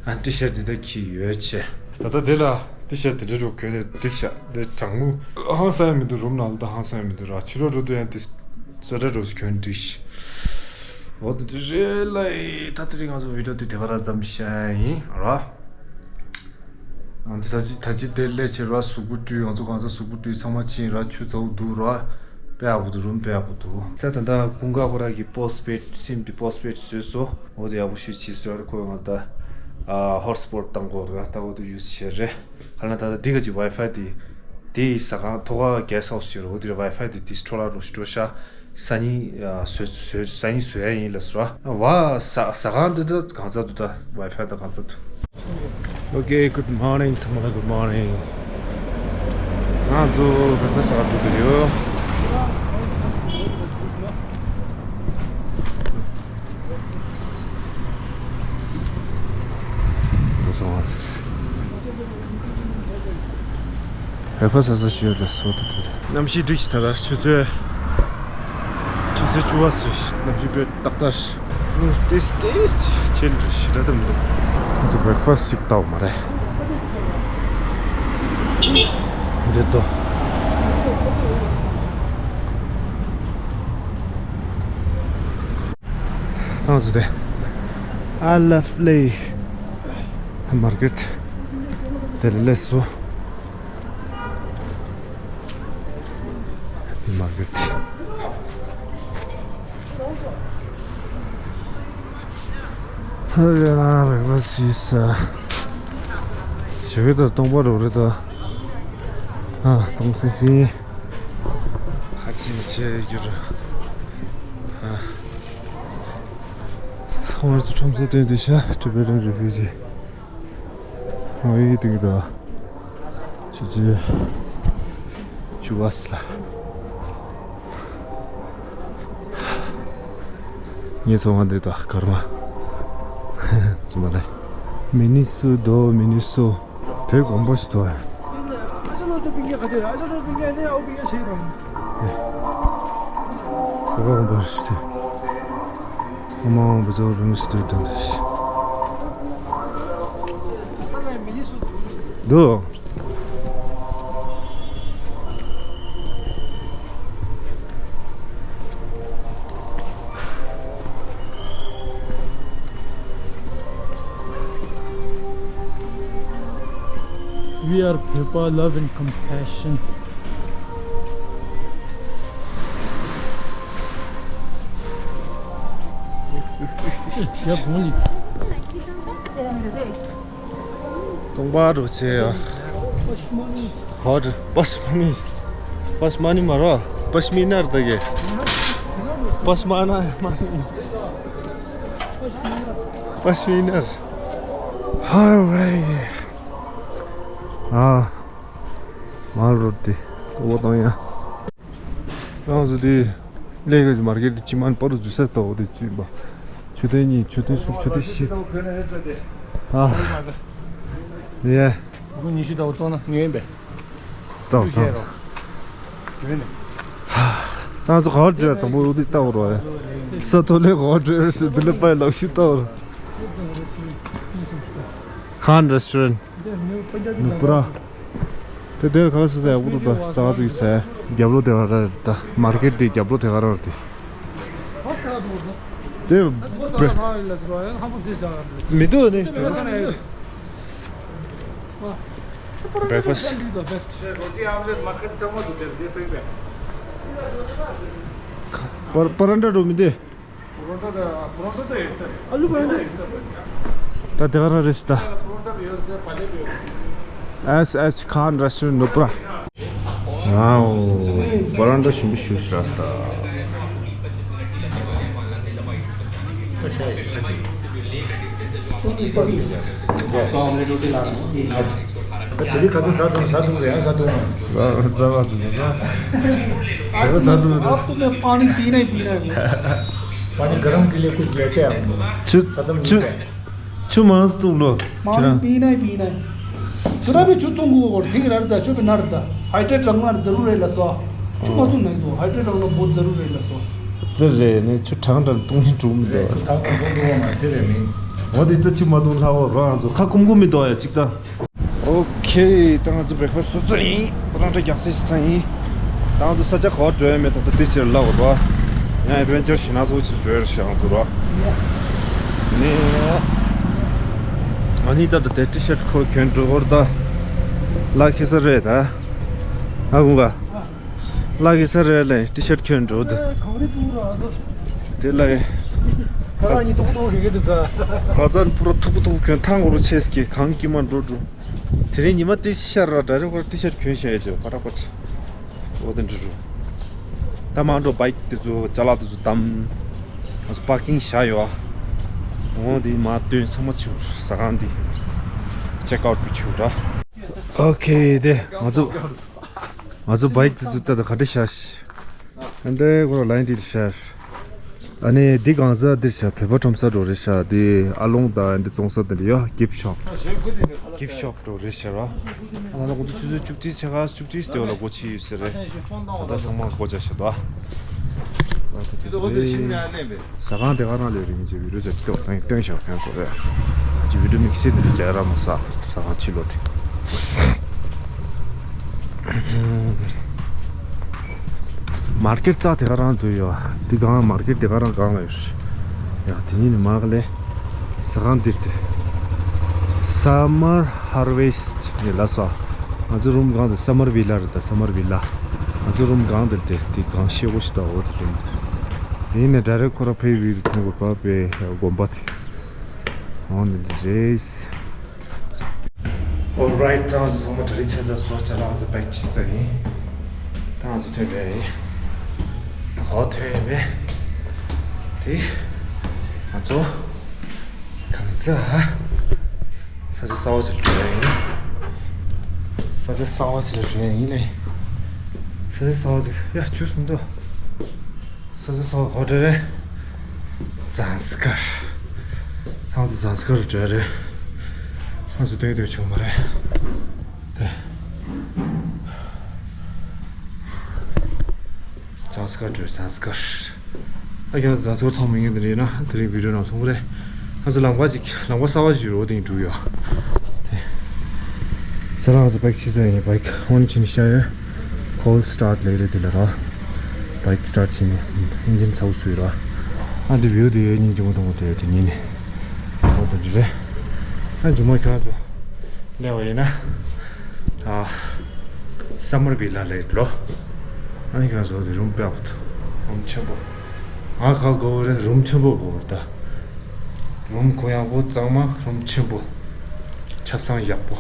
ཨ་ཊི་ཤར་ཊི་དེ་ད་ཁྱེར་ཡོད་བྱས། ད་ལྟ་དེ་ལ་ཊི་ཤར་ཊི་དེ་འདྲ་འདྲ་གོན་ནས་འགྲིག་ཤག་དེ་གྲང་མོ་ཧང་སང་ཡ་མི་འདུག། རུམ་ནང་ལ་ད་ཧང་སང་ཡ་མི་འདུག་ར། ཕྱི་ལོགས་འགྲོ་དུས་ཡང་དེ་སུ་ཊར་འདྲ་བོ་ཞིག་གྱོན་འགྲིག་ཤག་འོ་དེ་འདྲ་རེད་ལ། ད་དེ་རིང་ང་ཚོ་བི་ཌི་ཡོ་དེ་དེ་ག་ར་མཚམས་བཞག་ཡིན་ར། ཨ་འདི་ད་ཅི་ད་ཅི་དེ་སླེབས་བྱས་ར། གཟུགས་པོ་བཀྲུས། ང་ཚོ་གང་ཟག་གཟུགས་པོ་བཀྲུས། ཚང་མ་ཕྱིན་ར། ཆུ་ཚ་པོ་འདུག་ར། དཔེ་ཡག་པོ་འདུག། རུམ་དཔེ་ཡག་པོ་འདུག། ད་ད་ལྟ་ཀུན་དགའ་ཁོ་ར་གི་པོསི་པེཌ་སིམ་དེ་པོསི་པེཌ་བཟོས་སོང་། འོ་དེ་ཡག་པོ་ཞེ་པོ་ཅིག་བཟོས་ར། ཁོས་ང་ད་ཨ་ཧོཊ་སི་པོཊ་བཏང་གོ་ར། ད་འོ་དེ་ཡུ་སི་བྱས་རེད། ཁ་ལ་ད་ད་འདི་ག་ཅིག་ཝའི་ཕའི་དེ་དེ་ཟ་ཁང་ཐོག་ཁ་གྷེསི་ཧའུ་སི་བྱས་ར། འོ་དེ་ར་ཝའི་ཕའི་དེ་དེ་འཕྲོ་བརླག་འགྲོ་ཞིག་འགྲོ་ཤག། སང་ཉིན་ཨ་བཟོ་བཟོ་སང་ཉིན་བཟོ་ཡ་ཡིན་ལབ་སོང་ར། བ་ཟ་ཟ་ཁང་འདི་ད་གང་ཟག་འདུག། ད་ཝའི་ཕའི་ད་གང་ཟག་འདུག། Okay, good morning ཚང་མ་ལ། Good morning། ང་ཚོ་བོད་པ་ཟ་ཁང་འགྲོ་གི་ཡོད། འགོ་ཚོང་བ་ཚོས། བོད་པ་ཟ་ས་ཞིག་ཡོད་ལ་སོ་ཏུ་ཏུ་རེད། གནམ་གཤིས་འགྲིག་ཤག། ད་ལྟ་ཆུ་ཚོད་ཆུ་ཚོད་བཅུ་པ་ཟིན། གནམ་གཤིས་དཔེ་ཏག་ཏག་རེད། ཏིས་ཏིས་ཆེན་རེད་ཤི་ར་དམ་འདུག། ང་ཚོ་བྷེག་ཕ་སི་ཅིག་བཏང་མ་རེད། འདི་ཏོ། ཐང་ཟུ་དེ། I love Leh market. དེ་ལས་སོ། Happy market. ཧ་ལས་ན་རེ་བ་སི་ས། ཞེ་གི་ད་སྟོང་པ་རུ་རེད་ད། ཨ་སྟོང་སི་སི། ཧ་ཅི་ཆེ་རྒྱུ་རུ། ཨ། ཁོང་ར་ཚོ་ཁྲོམ་ས་སྟོན་དེ་ཤ་ཊི་བེ་ཊན་རི་ཕུ་ཇི། ཨོ་ཡི་དེ་གི་ད། ཅི་ཅི། ཅུ་བ་སི་ལ། ངས་ཚོང་ང་འདི་ད་གར་མ། ཙི་མ་རེད། མི་ནི་སུ་དོ་མི་ནི་སུ། དེ་དགོན་པ་ཞིག་དོ། དེ་དགོན་པ་ཞིག་དེ། ཨ་མ་འབུ་ཚོ་རིམ་ཞིག་ཏུ་དོན་དུ་ཞིག་འདུག We are བོད་པ love and compassion. སྟོང་པ་རུ་ཆེ་ཡ། ཧོ་ཏྲ་པཤ་མ་ནི། པཤ་མ་ནི་མ་རོ། པཤ་མི་ནར་ད་གེ། པཤ་མ་ན་མ་ནི། པཤ་མི་ནར། ཧ་རེ། ཨ། མ་རོ་ཏི། ཏོ་བོ་ཏང་ཡ། རང་ཚོ་དེ་ལས་ཀ་མར་ཀེ་ཊི་ཕྱི་མ་པ་རུ་འཛུལ་ས་ལྟ་བུ་དེ་བཙུན་པ། མཆོད་རྟེན་གཉིས། མཆོད་རྟེན་གསུམ། མཆོད་རྟེན་བཞི། ཨ། ཡེ། སྒོར་ཉི་ཤུ་ལྟ་བུ་བཙོང་ན་ཉོས་ཡིན་པས། ལྟ་བུ་ལྟ་བུ། ད་ང་ཚོ་ག་བར་འགྲོ་ཡ། དང་པོ་འོ་དེ་ལྟ་བུ་རོ་ཡ། ས་མཐོ་ལས་ག་བར་འགྲོ་ཡ་ཟེར་འདི་ལ་པའི་ལག་ཤུ་ལྟ་བུ་རོ། Khan Restaurant. ནུབ་པུ་ར། དེ་དེར་ག་ལ་ཟེར་ཟེར་ཡག་པོ་འདུག་ད་རྩ་བ་ཙིག་ཟེར། རྒྱབ་ལོགས་དེ་ག་ར་རེད་ད། མར་ཀེ་ཊི་དེ་རྒྱབ་ལོགས་དེ་ག་ར་རེད་དེ། དེ་བེ། མི་འདུག་ནི། བྷེག་ཕ་སི་ཊི། པ་ར་པ་ར་འདྲ་འགྲོ་མི་འདུག་ད་དེ་ག་རང་རེད་ད། S H Khan Restaurant ནུབ་པུ་ར། ཝའོ། པ་ར་འདྲ་ཞིམ་པོ་ཞིག་རག་ད། དེ་རིང་ག་ཚོད་ཟ་ཐུབ་ཟ་ཐུབ་རེད། ཨ། ཟ་ཐུབ་མ། ཟ་ཟ་མ་ཐུབ་ན། ཟ་ཟ་ཐུབ་མ། आपको मैं पानी पीना ही पीना है। पानी गरम के लिए कुछ लेते हैं। ཆུ་ཆུ་ཆུ་མང་ཙམ་བཏུང་ལོ། पानी पीना ही पीना है। ཚུར་ར་བའི་ཆུ་བཏུང་དགོས་གོ། ཐིག་ར་ར་ད་ཆུ་བའི་ནར་ད། हाइड्रेट रखना जरूर है ལ་སོ། ཆུ་མ་བཏུང་ན་འདུག हाइड्रेट रखना बहुत जरूर है ལ་སོ། དེ་རེད་ནི། ཆུ་གྲང་དྲགས་བཏུང་ནི་འགྲོ་མི་འདུག་ཆུ་གྲང་དྲགས་བཏུང་འགྲོ་བ་མ་དེ་རེད་མིན། འོ་དེ་ལྟ་ཆུ་མ་བཏུང་ལྷག་འོ་རོ། ང་ཚོ་ཁ་སྐོམ་སྐོམ་མི་འདུག་ཡ་གཅིག་ད། ཨོ་ཁེ། ད་ང་ཚོ་བྷེག་ཕ་སི་ཊི་ཟ་ཚར་ཡིན། པ་ར་ཊ་རྒྱག་ས་ཞིག་ཟ་ཡིན། ད་ང་ཚོ་ས་ཆ་ག་པར་འགྲོ་ཡ་མེད། ད་ལྟ་དེ་ཕྱིར་ལབ་དགོས་རོ། ཡང་ཨེ་ཌི་ཝེན་ཅར་ཞིག་སྣ་ཚོགས་ཕྱིར་འགྲོ་ཡ་རེད་ཤག་ང་ཚོ་རོ། ནི། ང་གཉིས་ད་ལྟ་དེ་ཊི་ཤར་ཊི་ཁོ་གྱོན་འགྲོ་གོ་ར། ད་ལག་ཁེ་ས་རེད་ད། ཨ་ཁུ་ག་ལག་གི་ས་རེད་ལས་ཊི་ཤར་ཊི་གྱོན་འགྲོ་འདུག་དེ་ལས། ཁ་སང་ཉིན་ཐུག་ཐུག་རིག་གི་འདུག་ས། ཁ་སང་ཕུ་ར་ཐུག་པོ་ཐུག་པོ་གྱོན། ཐང་གོ་རུ་ཆེ་སྐྱེ་གང་སྐྱེ་མ་འགྲོ་འགྲོ། དེ་རིང་ཉི་མ་དེ་ཤར་ར་ཌའི་རེག་ཁོ་ར་ཊི་ཤར་ཊི་གྱོན་བཞག་ཡོད་ཅེས་པ་ར་པ་ཆ། འོ་དེ་འགྲོ་འགྲོ། ད་མ་འགྲོ། བྷའིཀ་དེ་ཚོ་ཅ་ལག་དེ་ཚོ་བསྡམས། ང་ཚོ་པར་ཀིང་བཞག་ཡོད་ཨ། འོ་དེ་མ་སྟོན། ཚང་མ་ཆུ་ཟ་ཁང་འདི་ཅེག་ཨའུཊ་བྱུང་ར། ཨོ་ཁེ། དེ་ང་ཚོ། ང་ཚོ་བྷའིཀ་དེ་ཚོ་ལྟ་ད་ག་འདྲ་བཞག་ཤི། ཨ་འདྲའི་ཁོ་རང་ལའིན་འདི་བཞག་ཤི། ཨ་ནི་འདི་གང་ཟག་འདིར་བཞག་བོད་པ་ཁྲོམ་ས་འགྲོ་རེད་ཤག་འདི་ཨ་ལོང་དང་འདི་བཙོང་ས་དེ་འདྲ་ཡོད། གིཕ་ཤོབ། གིཕ་ཤོབ་འགྲོ་རེད་ཤག་ར། ཨ་ན་ལ་ཁོང་ཚོ་ཆུ་ཚོད་བཅུ་གཅིག་ཕྱེད་ཀ་བཅུ་གཅིག་དེ་བ་ལ་སྒོ་ཕྱེ་ཡོད་ས་རེད། ད་ཚང་མ་སྒོ་རྒྱག་བཞག་འདུག་ཨ། ད་དེ་ཚོ་རེད། ཟ་ཁང་དེ་ག་རང་ལས་རིང་ཅེས་བི་ཌིའོ་ཅིག་སྟོན་སྟོན་བཞག་ཁྱོད་ཚོ་རེད། ཅིག་བི་ཌིའོ་དམིགས་བསལ་དེ་འདྲ་རྒྱག་ར་མ་ཟ། ཟ་ཁང་ཕྱི་ལོགས་དེ། མར་ཀེཊ་རྩ་དེ་ག་རང་འདུག་ཡོད། དེ་གང་མར་ཀེཊ་དེ་ག་རང་གང་ལ་ཡོད། ཡ་དེ་ཉིད་ནི་མ་ག་ལས། ཟ་ཁང་འདིར་དེ། Summer Harvest ཡིན་ལ་སོ། ང་ཚོ་རུམ་སྒང་དེ་སམ་མར་བི་ལ་རེད་ད། སམ་མར་བི་ལ། ང་ཚོ་རུམ་སྒང་དེར་དེ་དེ་སྒང་ཤེལ་སྒོ་ཞིག་ད། འོ་དེ་རུམ་དེ། དེ་ཡིན་ནས་ཌའི་རེག་ཁོ་ར་ཕའི་བི་ཡུ་མཐོང་དགོས་པ་པའི་དགོན་པ་དེ། འོ་འདི་འདྲ་རེད། Alright, ད་ང་ཚོ་ཚང་མ་གྲ་སྒྲིག་ཆ་ཚར་སོང་། ཅ་ལག་ང་ཚོ་པེག་བྱས་ཚར་ཡིན། ད་ང་ཚོ་ཐོན་པ་ཡིན། ཧོ་ཐོན་ཡོད་པས། དེ་ང་ཚོ་གང་ཚ་ས་ཆ་གསར་པ་ཞིག་འགྲོ་ཡ་ཡིན། ས་ཆ་གསར་པ་ཞིག་ལ་འགྲོ་ཡ་ཡིན་ལེ། ས་ཆ་གསར་པ་དེ་ཡ་ཆུ་སུམ་མདོ། ས་ཆ་གསར་པ་ཧོ་ཊེལ་རེད། ཛཱན་སི་ཀར། ང་ཚོ་ཛཱན་སི་ཀར་འགྲོ་ཡ་རེད། ང་ཚོ་སྟོན་སྟོན་བྱུང་མ་རེད། དེ། ཛཱན་སི་ཀར་འགྲོ། ཛཱན་སི་ཀར། ཨ་ཁྱོད་ཛཱན་སི་ཀར་མཐོང་མི་ཉན་དེ་རེད་ན། དེ་རིང་བི་ཌིའོ་ནང་མཐོང་གི་རེད། ང་ཚོ་ལམ་ཁ་ཅིག་ལམ་ཁ་གསར་པ་ཞིག་ཡོད་རེད། འགྲོ་ཡ། དེ། ཚ་ལ་ང་ཚོ་པེག་བྱས་ཚར་ཡིན། པེག་ཨོན་བྱས་ནས་བཞག་ཡོད། ཁོལ་སི་ཊར་ཊི་ལབ་རེད་དེ་ལ་ར། པེག་སི་ཊར་ཊི་བྱས་ནས་ཨིན་ཇིན་ཚ་པོ་བཟོས་ར། ཨ་འདི་བིའུ་དེ་ཡོད། སྙིང་རྗེ་མོ་མཐོང་གི་རེད། དེ་ཉིན་ནས་འོ་དེ་འདྲ་རེད། ཨ་མཇུག་མ་ཁྱོད་ཚོ་སླེབས་པ་ཡིན་ན། ཨ། སམ་མར་བི་ལ་ལ་ཡོད་ལོ། ཨ་ནི་ཁྱོད་ཚོ་དེ་རུམ་དཔེ་ཡག་པོ་འདུག་རུམ་ཆེན་པོ། ང་ག་དགོས་རེད། རུམ་ཆེན་པོ་དགོས་རེད་ད། རུམ་གུ་ཡངས་པོ་གཙང་མ། རུམ་ཆེན་པོ། ཆབ་གསང་ཡག་པོ།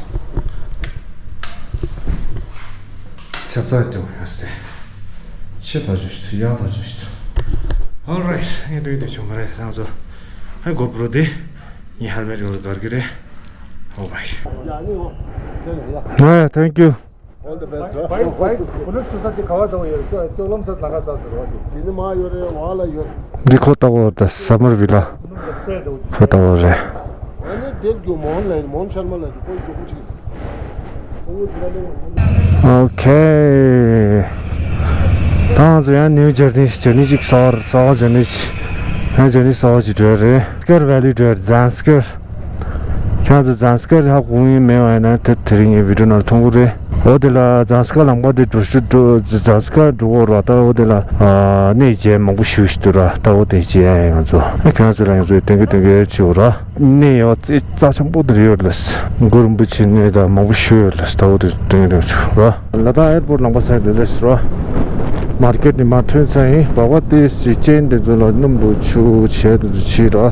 ཆབ་གསང་སྐྱོང་ཡོད་སྟེ། ཆེ་ཐག་ཆོད་ཞིག་ཡག་ཐག་ཆོད་ཞིག Alright, ངས་སྟོན་དེ་བྱུང་མ་རེད་རང་ཚོ། ཨ་གོ་པྲོ་དེ་ངའི་ཧེལ་མེ་ཊི་ཡོད་གར་གི་རེད། Alright. ཡ་ནི་འོ། ཟེར་ཡ། ཨ་thank you. All the best, bro. བའི་བའི་བུ་ནུ་ཚུ་ས་དེ་ག་བ་དང་ཡོད། ཅོ་ཅོག་ལམ་ས་ལ་ག་ཚ་ཟེར་བ་དེ། དེ་ནི་མ་ཡོད་རེད། བ་ལ་ཡོད། འདི་ཁོ་ལྟ་བུ་ད་སམ་མར་བི་ལ་ཁོ་ལྟ་བུ་རེད། ཨ་ནི་དེབ་རྒྱུ་མོ་ཧོན་ལ་མོ་ཧོན་ཤར་མ་ལ་ཁོ་རྒྱུ་ཁུ་ཅིག Okay. ད་ང་ཚོ་ཡང་ནིའུ་ཇར་ནི་ཇར་ནི་ཅིག་གསར་གསར་ཇར་ནི་ཅིག་ཡང་ཇར་ནི་གསར་ཅིག་འགྲོ་རེད། སི་ཀར་ཝེ་ལི་འགྲོ་རེད། ཛཱན་སི་ཀར། ཁྱེད་ཚོ་ཛཱན་སི་ཀར་ཧ་གོ་ཡིན་མེད་པ་ཡིན་ན་དེ་དེ་རིང་ངའི་བི་ཌིའོ་ནང་མཐོང་གི་རེད། འོ་དེ་ལ་ཛཱན་སི་ཀར་ལམ་ཁ་དེ་འགྲོ་ཞུ་འགྲོ་ཛཱན་སི་ཀར་འགྲོ་གོ་ར། ད་འོ་དེ་ལ་གནས་མཇལ་མང་པོ་ཞུ་ཞུ་འདུག་ར། ད་འོ་དེ་མཇལ་ཡ་ཡིན་ང་ཚོ། ཨ་ཁྱེད་ཚོ་ལ་ཡང་ཚོ་སྟོན་གི་སྟོན་གི་ཆེ་བ་ར། གནས་ཡོད་རྩེ་རྩ་ཆེན་པོ་དེ་རེད་ཡོད་ལ། གུ་རུ་རིན་པོ་ཆེ་གནས་ད་མང་པོ་ཞུ་ཡོད་ལ། ད་འོ་དེ་སྟོན་གི་སྟོན་གི་ཆུ་ར། ལ་དྭགས་ཨེར་པོར་ལམ་པ་སེ་དེ་ལས་ར། མར་ཀེཊ་ནས་མར་ཐོན་ཚར་ཡིན། སྦག་སྦག་ཏེ་སི་ཅན་དེ་ཚོ་ལ་སྣུམ་འབུལ་ཆུ་བྱས་དེ་ཚོ་བྱས་ར།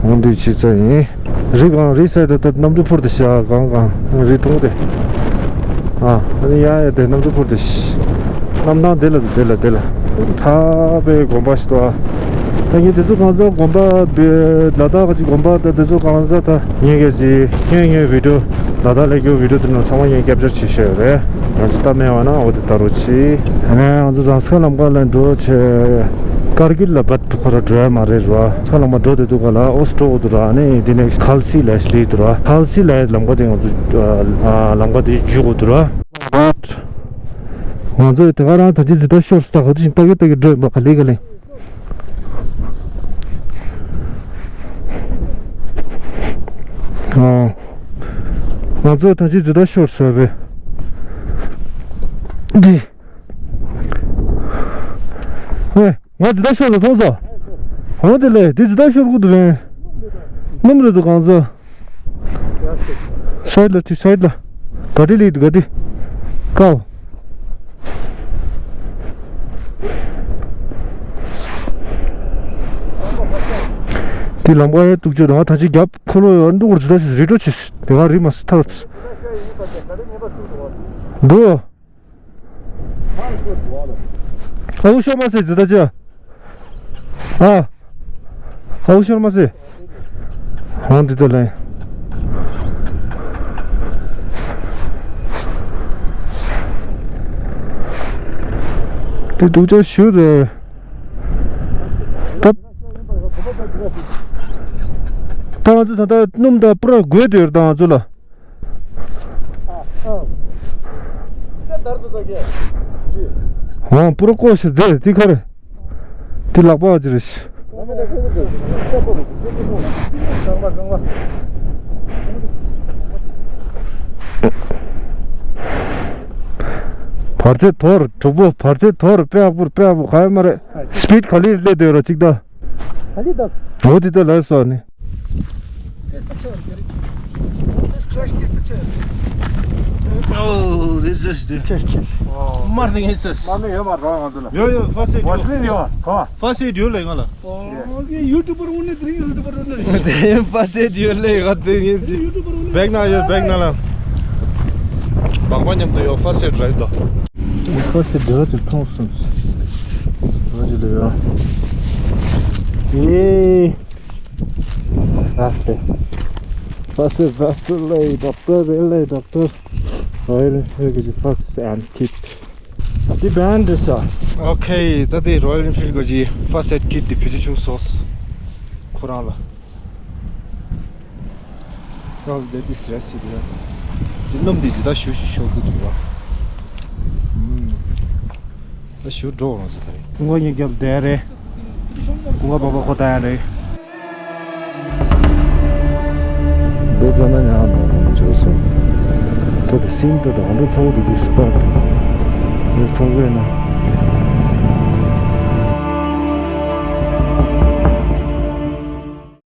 འོང་དུས་བྱས་ཚར་ཡིན། རི་གང་རི་སའི་ད་ད་གནམ་གྲུ་འཕུར་དེ་ཤ་གང་གང་རི་ཐུང་དེ། ཨ་ཨ་ནི་ཡ་ཡ་དེ་གནམ་གྲུ་འཕུར་དེ་ཤ། གནམ་ཐང་དེ་ལ་དེ་ལ་དེ་ལ། ཐ་པའི་དགོན་པ་ཞིག་ཏོ། ད་ངས་དེ་ཚོ་གང་ཚ་དགོན་པ་བེ་ལ་དྭགས་ཀྱི་དགོན་པ་ད་དེ་ཚོ་གང་ཚ་ད་ངས་གལ་སྲིད་ངས་ངའི་བི་ཌིའོ་ལ་དྭགས་ལ་རྒྱུ་བི་ཌིའོ་དེ་ནང་ཚང་མ་ངས་ཀེབ་ཅར་བྱེད་ཤེས་རེད། ང་ཚོ་ལྟ་མེད་བ་ན་འོ་དེ་ལྟ་རོགས་གྱིས། ཨ་ནི་ང་ཚོ་ཟངས་དཀར་ལམ་ཁ་ལ་འགྲོ་ཆེ། ཀར་གིལ་ལ་བད་ཁོ་ར་འགྲོ་ཡ་མ་རེད་ར། ཚ་ལམ་པ་འགྲོ་དེ་འདུག་ག་ལ་ཨོ་སི་འགྲོ་དགོས་འདུག་ར། ཨ་ནི་འདི་ནས་ཁལ་སི་ལ་སླེབས་འདུག་ར། ཁལ་སི་ལ་ལམ་ཁ་དེ་ང་ཚོ་ལམ་ཁ་དེ་བརྒྱུད་དགོས་འདུག་ར། ང་ཚོ་དེ་ག་རང་ད་ཅི་ཇི་ལྟར་ཤོར་སོང་། ད་ག་དུས་ཤིང་ལྟ་གི་ལྟ་གི་འགྲོ་ཡིན་པ་ག་ལེ་ག་ལེ། ཨ། ང་ཚོ་ད་ཅི་ཇི་ལྟར་ཤོར་སོང་བས། འདི། ཨེ། ང་འདི་ལྟར་ཤོར་ལ་མཐོང་ས། འོ་དེ་ལས་འདི་འདི་ལྟར་ཤོར་དགོས་འདུག་རེད། སྣུམ་རེད་འདུག་གང་ཚོ། སའིཌ་ལ་ཐུག་སའིཌ་ལ། ག་དེ་ལི་འདུག་ག་དེ། ཀའོ། དེ་ལམ་ཁ་ཡ་ཏུག་ཅོ་དང་ད་ཅི་རྒྱབ་འཁོར་ལོ་ཡོད་འདུག་གོ། འདི་ལྟར་ཤོར་རི་ཀྲོ་ཆེ། དེ་ག་རི་མ་སི་ཐབ། འདུག་ཨའུ་ཤོར་མ་སེ་ཛི་ད་ཅི། ཨ། ཨའུ་ཤོར་མ་སེ། ཧོན་འདི་ད་ལེ། དེ་སྡུག་ཅག་ཞུ་རེ། ད། ད་ང་ཚོ་ད་ལྟ་སྣུམ་ད་པུ་ར་དགོས་དེ་ཡོད་ད་ང་ཚོ་ལ། འོང་པུ་རོ་ཀོ་ཤི་དེ་དེ་ཁར། དེ་ལག་པ་ཅི་རེད། བར་ཆད་དོར་གྲོགས་པོ། བར་ཆད་དོར། དཔེ་ཡག་པོ་རེད། དཔེ་ཡག་པོ་ག་ཡོད་མ་རེད། སི་པིཌ་ག་ལེར་སླེབས་བསྡད་ཡོད་ར་ཅིག་ད། ག་ལེར་ད། འོ་དེ་ད་ལ་སོ་ནི། Oh, this is the. Cheers, cheers. Martin, it's us. Mami, yo, ma, rong, ando la. Yo, yo, first aid. What's in your car? First aid, you like, hold on. Oh, okay, YouTuber only, three YouTuber only. First aid, you like, what thing is? YouTuber only. Back now, you're back now. Bangma nyam to your first aid, right? First aid, you have to pump some. What you do? Yeah. First aid. First aid, first aid, like, doctor, like, doctor. Royal Enfield གི first aid kit. འདི་བན་འདི་ས། Okay, ད་འདི་Royal Enfield གི་first aid kit འདི་བེད་སྤྱོད་བྱུང་སོང་། ཁོ་རང་ལ། How's that is rest area? འདི་སྣུམ་འདི་ཇི་ལྟར་ཞུ་ཞུ་ཤོག་གི་འདུག་བ། ཨུམ། ད་ཞུ་འགྲོ་རང་ཟེར་ད་རེད། ཀུན་དགའ་ཉེ་རྒྱབ་བསྡད་རེད། ཀུན་དགའ་པ་པ་ཁོ་ད་ཡང་རེད། འདི་ཙམ་ན་ཉག་འགྲོ་རང་བྱོས་སོང་། ད་དེ་སིན་ད་ད་འདི་ཚ་བོ་དེ་དེ་སི་པར་དེ་ཐོག་གས་ན།